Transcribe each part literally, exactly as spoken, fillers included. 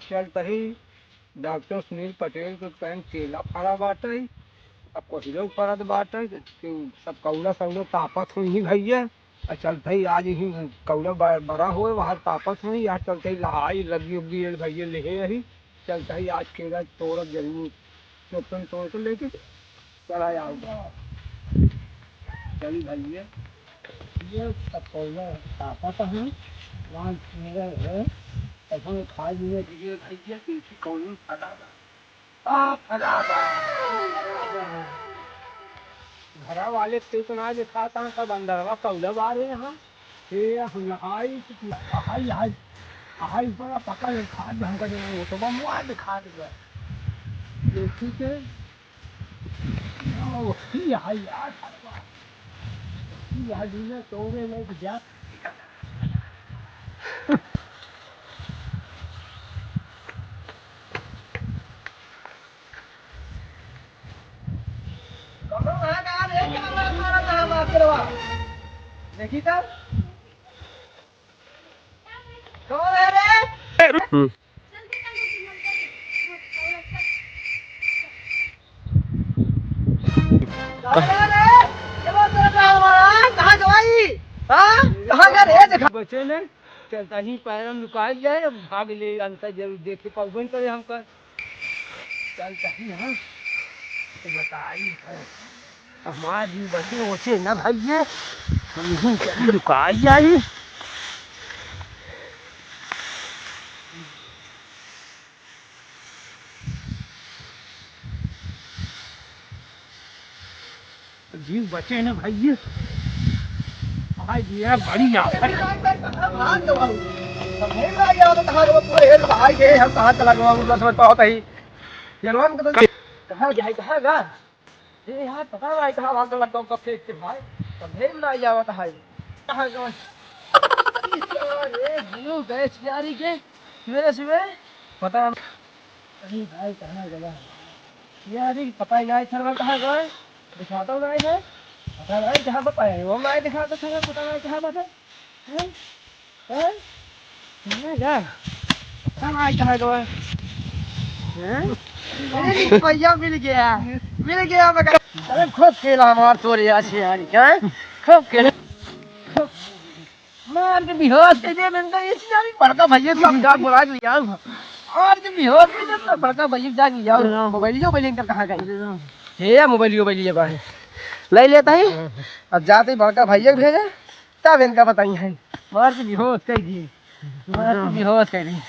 चलतही डॉक्टर सुनील पटेल के कहेन केला फरा बाटइ, अब कोहिरो फरत बाटइ, कि सब कौड़ा सौड़ा तापत होइहीं भइया। आ चलतही आज ही कौड़ा ब-, बड़ा होए, वहाँ तापत होइहीं, आज चलतही लहाई लगी उगी भइया लेहे अही, चलतही आज केला तोड़ब जरूर, चोपन तोड़ के लेके चला जाऊँगा। चली भइया, ये सब पौधा ताकत है, वहाँ मेरा है, ऐसा में खाए पीने के लिए भइया की कौन फटाफट। आ, फटाफट। घरा वाले के तो ना दिखाता, सब अंदरवा कौड़ा बारे यहाँ। ए, हम हाई, हाई, हाई, हाई बड़ा पकड़ खा दे हमका जो वो तो बमुआ दिखा दे। देखी के, ओ, ही हाई यार, हरवा। ही हाई दुनिया तोड़े में तो जा। देखी तो। कौन है रे? हम्म। कौन है रे? चलो, चलो, चलो, कहाँ गवाई? हाँ? कहाँ गए रे? देखा। बचे ने, चलता ही पैरम लुकाई जाए, अब भाग ले, अंतर जरूर देखे, पाउबे न करे हमका। चल, कहीं, हाँ? तो बताई है। हमार जीव बचे ओचे न भइये, हम यहीं चली लुकाई जाई। जीव बचे न भइये। भाई, ये बड़ी आफत। भाई, ये हम कहाँ चला गया, हम समझ पावत ही। ये लोन को तो कहाँ जाए, कहाँ गा? ए यार, पता नहीं कहाँ भाग लग गया, कब फेंक के भाई। समझे में ना आवत है। कहाँ गए? अरे, जीव गए सियारी के, सुबह सुबह। पता नहीं। अरे भाई, कहाँ गया? यार, ये पता ही नहीं, सरवा कहाँ गए? दिखाता नहीं है। पता नहीं, कहाँ बताए? वो नहीं दिखाता, सरवा पता नहीं, कहाँ बताए? हैं? हैं? कहाँ गया? कहाँ आई, कहाँ गया? हैं? अरे, भैया मिल गया, मिल गया मगर। अरे, खूब केला हमार तोरे आज यार, क्या? खूब केला। मार के बेहोश कर दे, मैंने कहा, ये यार, बड़का भैया तो हम जा बुला के ले आओ। मार के बेहोश कर दे, तो बड़का भैया जा के ले आओ। मोबाइलियो, मोबाइल इनका कहाँ गई? हे, मोबाइलियो, मोबाइलियो बाहर। ले लेता है। अब जाते ही बड़का भैया भेजा। तब इनका बताई है। मार के बेहोश कर दिए। मार के बेहोश कर दिए।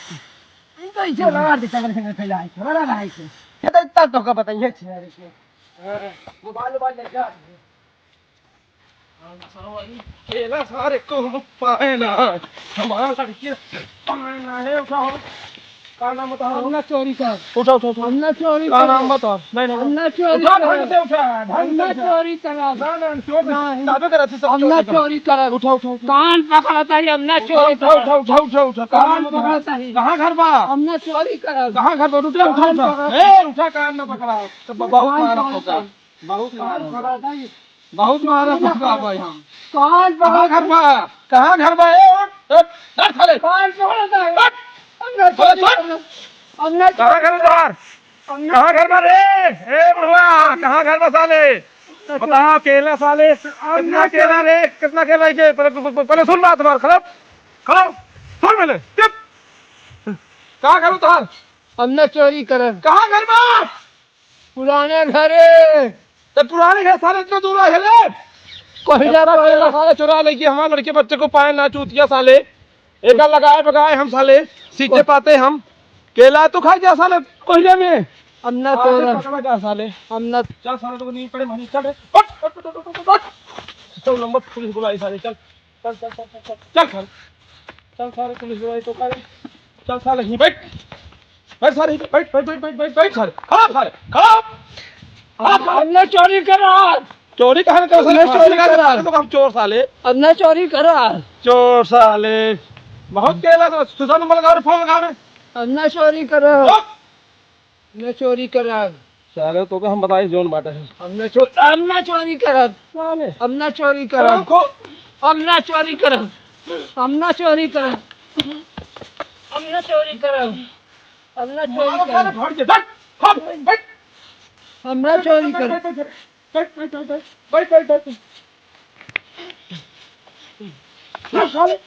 इनको इसे मार के चल के फैलाए। हमारा भाई से। ये तो इतना तो का बताई है, छिनारी से। हाँ, मोबाइल, मोबाइल ले जा। केला सारे को पाए ना। हमारा लड़की पाए ना है, उठाओ। का नाम बताओ? हम ना चोरी कर। उठा, उठा, उठा। हम ना चोरी का कर। नाम बताओ? नहीं, नहीं, हम ना चोरी उठा, कर। ढंग से उठा, ढंग हम से ना उठा। चोरी करब। ना, ना, चोर नहीं। दाबे कर, ऐसे सब हम ना चोरी करब। चोरी करब। उठा, उठा, उठा। कान पकड़ता ही, हम ना चोरी उठा, उठा, करब। उठा, उठा, उठा, उठा। कान कान पकड़ता पकड़ता ही। कहाँ घर बा? हम ना चोरी करब। कहाँ घर बा? उठा, उठा, कान उठा। पकड़- ए, उठा, कान ना पकड़ा। तो ब-, बहुत कान मारा पकड़ता होगा। ही। बहुत मारा कान होगा। पकड़ता ही। बहुत मारा पकड़ा भाई हम। कान कहाँ पकड़ता घर ही। बा? कहाँ घर बा? ए, उठ, उठ, उठ, साले। कान पकड़ता ही। उठ। हम ना चोरी करब। हम ना कहाँ घर बा तोहार? कहाँ घर बा रे? ए बुढ़वा, कहाँ घर बा साले? बताओ, केला साले, कितना केला रे? कितना केला है के? पहले, पहले सुन बात हमार, खड़ा, खड़ा, सुन पहले, चुप। कहाँ घर बा तोहार? हम ना चोरी करब। कहाँ घर बा? पुराने घरे। तो पुराने घर साले इतना दूर है ले? कोहिला इतना केला साले चुरा लेके हमारे लड़के बच्चे को पाए ना चूतिया साले। एका लगाए बगाए हम साले, सीधे पाते हम। केला तो खाई जा साले कोहिला में। हम ना साले तोरा। पकड़ा जा साले। हम ना चल साले, तो नींद पड़े, मनी चल रे। उठ, उठ, उठ। चल नंबर पुलिस बुलाई साले, चल। चल, चल, चल, चल, चल। चल साले। चल साले, पुलिस बुलाई तो करे। चल साले, यहीं बैठ। बैठ साले, बैठ, बैठ, बैठ, बैठ, बैठ, बैठ साले। खड़ा साले, खड़ा। खड़ा साले। हमने चोरी करा। चोरी कहाँ ने करा साले? हमने चोरी करा। तो हम चोर साले। हमने चोरी करा। चोर साले। बहुत केला तो सुसान नंबर लगा रे, फोन लगा रे। हमने चोरी करा। ओ! हमने चोरी करा। साले तो हम बताई जोन बाटे है। हमने चो-, हमने चोरी करा। साले। हमने चोरी करा। हमको हमने चोरी करा। हमने चोरी करा। हमने चोरी करा। हमरा चोरी मारो, कर। साले, भाग जा, बैठ, हट, बैठ। हमरा चोरी कर। बैठ, बैठ, बैठ। चोर साले,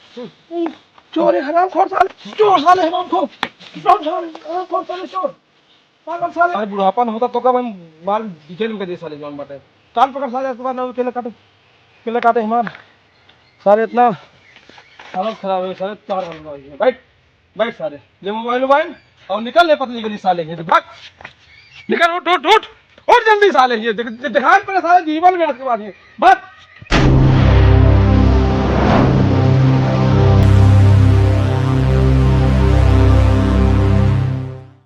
चोर है, हरामखोर साले, चोर साले, हरामखोर, चोर साले, हरामखोर साले, चोर, पागल साले। अरे बुढ़ापन होता तो का भाई, मार detail में कर दे साले जौन बाटे। कान पकड़ साले, इसके बाद ना केले काटे, केले काटे हमार। साले इतना हालत खराब है साले, चार हाल में बैठ। बैठ सारे, ले मोबाइल, मोबाइल और निकल ले पतली गली साले, ये तो भाग। निकल, उठ, उठ, उठ, उठ जल्दी साले, ये देख, दे-, दिखाई पड़े साले जीवन में उसके बाद ये। भाग।